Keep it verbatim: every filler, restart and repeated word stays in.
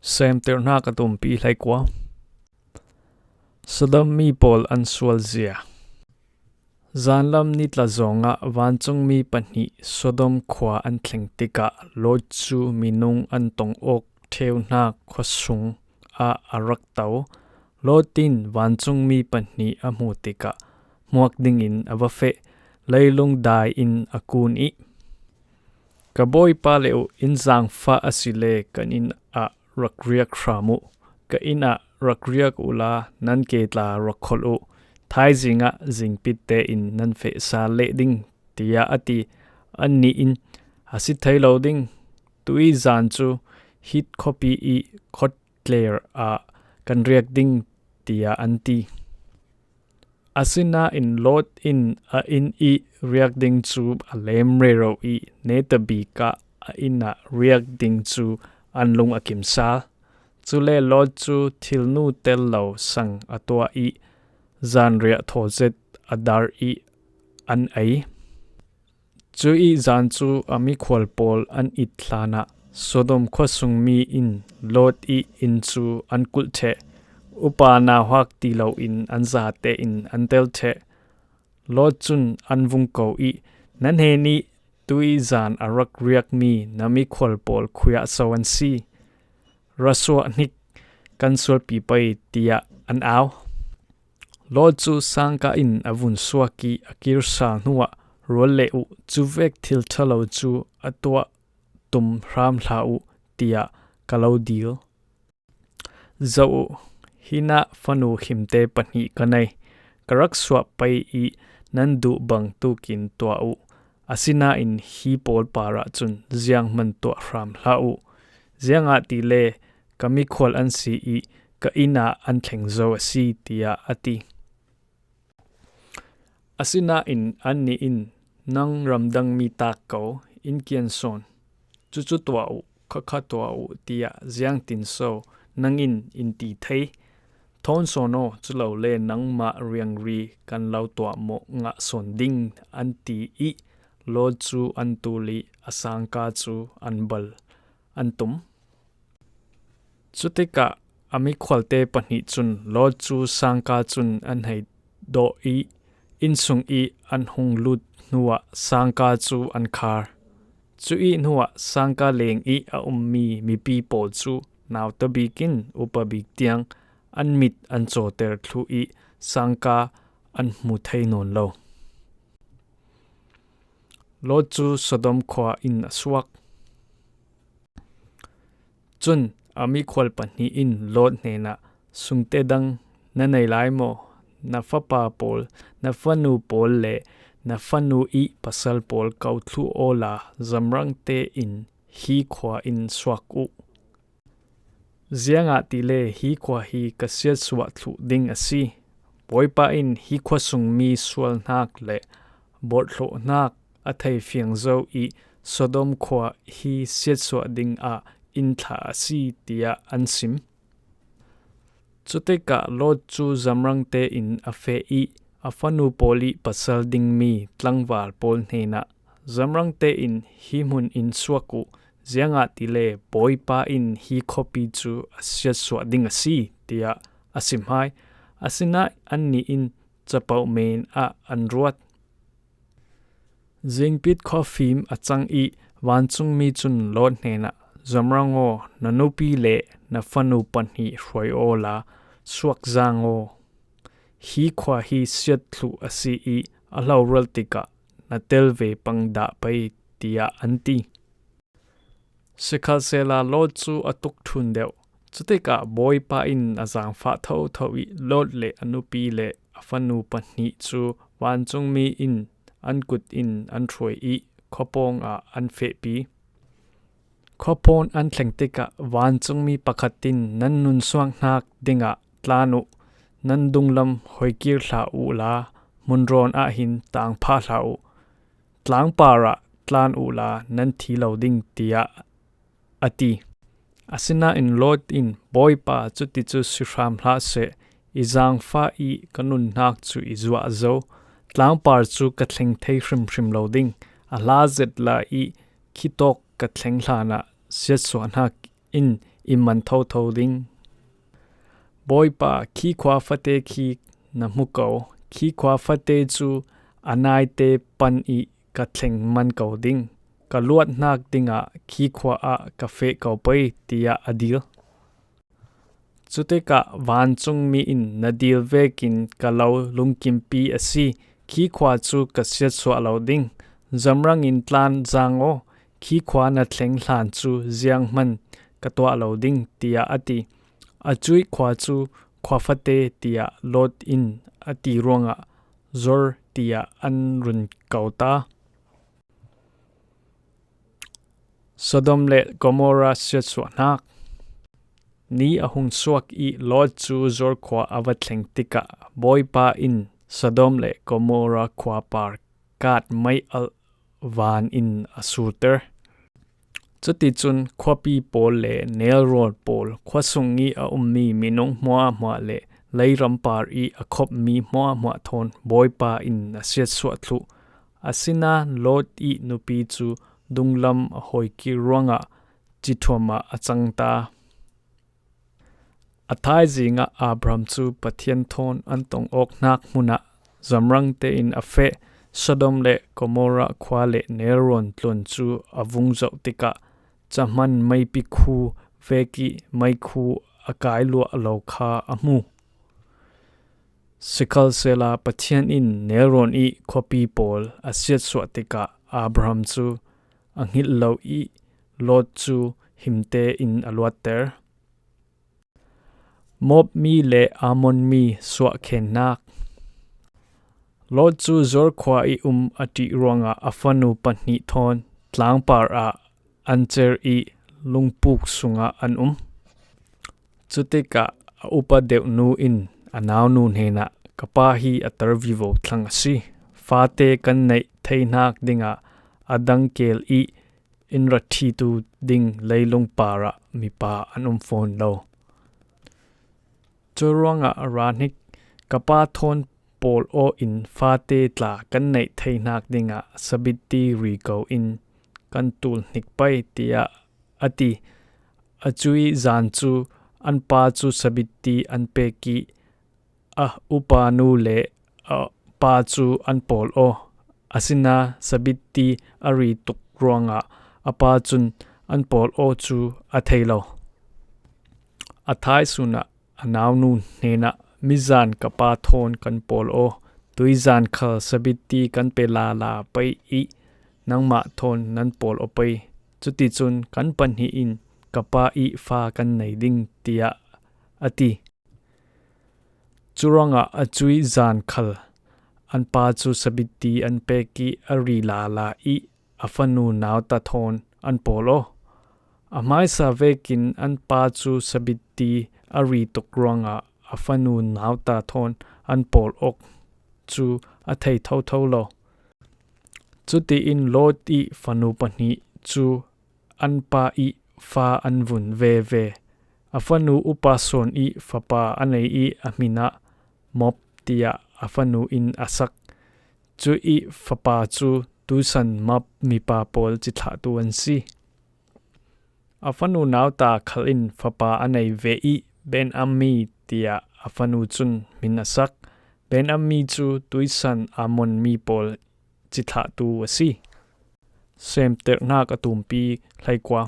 Seemtirnak a tumpi hleikua. Sodom mi pawl an sualzia. Zanlam nitla zawngah vancungmi pahnih Sodom khua an thleng tikah Lot cu minung an tong awk ṭheuhnak khuasung ah a rak to. Lot in vancungmi pahnih a hmuh tikah hmuak dingin a va feh, leilung dai in a kun ih, "Ka bawipa le uh in zaangfah asile kan inn ah rak riak hram uh. Ka inn ah rak riak uhla nan ke tla rak kholh uh. Thaizing ah zingpit tein nan feh sal leh ding," tiah a ti. Annih in, "A si thei lo ding. Tui zan cu Hit khuapi ih khuatler ah kan riak ding," tiah an ti. Asinain Lot in a inn ih riak ding cu a lem rero ih netabik ah a inn ah riak ding cu an lung a kim sal. Cule Lot cu thilnu tel lo sang a tuah ih zanriah thawzet a dar ih an ei. Cuih zan cu a mikhual pawl an it hlanah Sodom khuasungmi in Lot ih inn cu an kulh ṭheh. Upa nauhak ti loin an zate in an tel ṭheh. Lot cun an vung ko ih, "Na hnenih tui zan a rak riakmi na mikhual pawl khuiah so an si? Ra suah hnik, kan sualpi pei," tiah an au. Lot cu sangka in a vun suak ih a kir sal hnuah, "Rual le uh, cuvek thil ṭha lo cu a tuah tum hram hlah uh," tiah ka lo dil. Zoh uh, hinah fanu himte pahnih ka nei. Ka rak suah pei ih nan duh bang tukin tuah uh. Asinain hi pawl parah cun zianghman tuah hram hlah uh. Ziangahtile ka mikhual an si ih ka inn ah an thleng zo a si, tiah a ti. Asinain annih in, "Nang ramdangmi tak ko, in kian sawn, cucu tuah uh, khakha tuah uh, tiah ziangtin so nang in in ti thei? Thawn sawn aw, culole nangmah riangri kan lo tuahmawh ngah sawn ding," an ti ih Lot cu an tul ih a sangka cu an bal an tum. Cutikah a mikhualte pahnih cun Lot cu sangka cun an hei dawh ih innsung ih an hung lut hnuah sangka cu an khar. Cuih hnuah sangka leng ih a ummi mipi pawl cu nauta bik in upa bik tiang an mit an cawter thluh ih sangka an hmu thei nawn lo. Lot cu Sodom khua in a suak. Cun a mikhual pahnih in Lot hnenah, "Sungte dang na nei lai maw? Na fapa pawl, na fanu pawl le na fanu ih pasal pawl ko thluh awla zamrangte in hi khua in suak uh. Ziangahtile hi khua hi ka siatsuah thluh ding a si. Bawipa in hi khuasungmi sualnak le borhhlawhnak a thei fiang zo ih Sodom khua hi siatsuah dingah in thlah a si," tiah an sim. Cutikah Lot cu zamrangte in a feh ih a fanu pawl ih pasal dingmi tlangval pawl hnenah, "Zamrangte in hi hmun in suak uh, ziangahtile Bawipa in hi khuapi cu a siatsuah ding a si," tiah a sim hai. Asinain annih in capoh men ah an ruat. Zingpit khuafim a cang ih vancungmi cun Lot hnenah, "Zamrang aw, na nupi le na fanu pahnih hruai awla suak zaang aw. Hi khua hi siat thluh a si ih a hloral tikah na tel ve pang dah pei," tiah an ti. Sikhalsehla Lot cu a tuk ṭhun deuh. Cutikah Bawipa in a zaangfah thotho ih Lot le a nupi le a fanu pahnih cu vancungmi in an kut in an hruai ih khuapawng ah an fehpi. Khuapawng an thleng tikah vancungmi pakhat in, "Nan nun suaknak dingah tlan uh, nan dunglam hoikir hlah uhla hmunrawn ah hin tang phah hlah uh. Tlangpar ah tlan uhla nan thi lo ding," tiah a ti. Asinain Lot in, "Bawipa, cuti cu si hram hlah seh, i zaangfah ih ka nunnak cu i zuah zo. Tlangpar cu ka thleng thei hrimhrim lo ding. A hla zet lai ih khitawk ka thleng hlanah siatsuahnak in i man thotho ding. Bawipa, khi khua fate khi na hmu ko. Khi khua fate cu a naite pan i ka thleng man ko ding. Ka luat hnak dingah khi khua ah ka feh ko pei, tiah a dil. Cutikah vancungmi in na dil vekin ka lo lungkimpi a si. Khi khua cu ka siatsuah lo ding. Zamrang in tlan zaang aw. Khi khua na thleng hlan cu zianghman ka tuah lo ding, tiah a ti. A cuih khua cu khua fate, tiah Lot in a ti ruangah Zor tiah an run ko ta. Sodom le Gomorrah siatsuahnak. Ni a hung suak i Lot cu Zor khua a va thleng tikah Bawipa in Sodom le Gomorrah khua par kat mei alh van in a surter. Cuticun khuapi pawl le nelrawl pawl, khuasung i a ummi minung hmuahhmuah le leiram par i a khopmi hmuahhmuah thawn Bawipa in a siatsuah thluh. Asinain Lot i nupi cu dunglam a hawi kir ruangah cithuam ah a cang ta. A thaizing ah Abraham cu Pathian thawn an tong awk hnak hmun ah zamrang tein a feh. Sodom le Gomorrah khua le nelrawn tluan cu a vung zoh tikah cahman meipi khu vek i meikhu a kai luah lo kha a hmu. Sikhalsehla Pathian in nelrawn i khuapi pawl a siatsuah tikah Abraham cu a hngilh lo i Lot cu him tein a luatter. Moab mi le Ammon mi suahkhennak. Lot cu Zor khua i um a ṭih ruangah a fanu pahnih thawn tlangpar ah an cer i lungpuk sungah an um. Cutikah a upa deuhnu in a naunu hnenah, "Ka pa hi a tar vivo thlang a si. Fate kan neih theihnak dingah a dang keel i in ra ṭhitu ding leilung parah mipa an um fawn lo. Cu ruangah a ra hnik, ka pa thawn pawl aw in fate tla kan neih theihnak dingah sabitti ri ko in kan tul hnik pei," tiah a ti. A cuih zan cu an pa cu sabitti an pek i a upa nu le a pa cu an pawl aw. Asinain sabitti a ri tuk ruangah a pa cun an pawl aw cu a thei lo. A thaisun ah a naunu hnenah, "Mizan ka pa thawn kan pawl aw. Tuizan khal sabitti kan pe lala pei i nangmah thawn nan pawl aw pei. Cuticun kan pahnih in ka pa i fa kan nei ding," tiah a ti. Curuangah a cuih zan khal an pa cu sabitti an pek i a ri lala i a fanu nauta thawn an pawl aw. A hmaisa vekin an pa cu sabitti a ri tuk ruangah a fanu nauta thawn an pawl awk cu a thei thotho lo. Cutiin Lot i fanu pahnih cu an pa i fa an vun veve. A fanu upa sawn i fapa a nei i a hmin ah Moab tiah a fanu in a sak. Cu i fapa cu tuisan Moab mipa pawl cithlahtu an si. A fanu nauta khal in fapa a nei ve i Ben-ammi tiah a fanu cun hmin a sak. Ben-ammi cu tuisan Ammon mi pawl cithlahtu a si. Semterhnak a tumpi hleikua.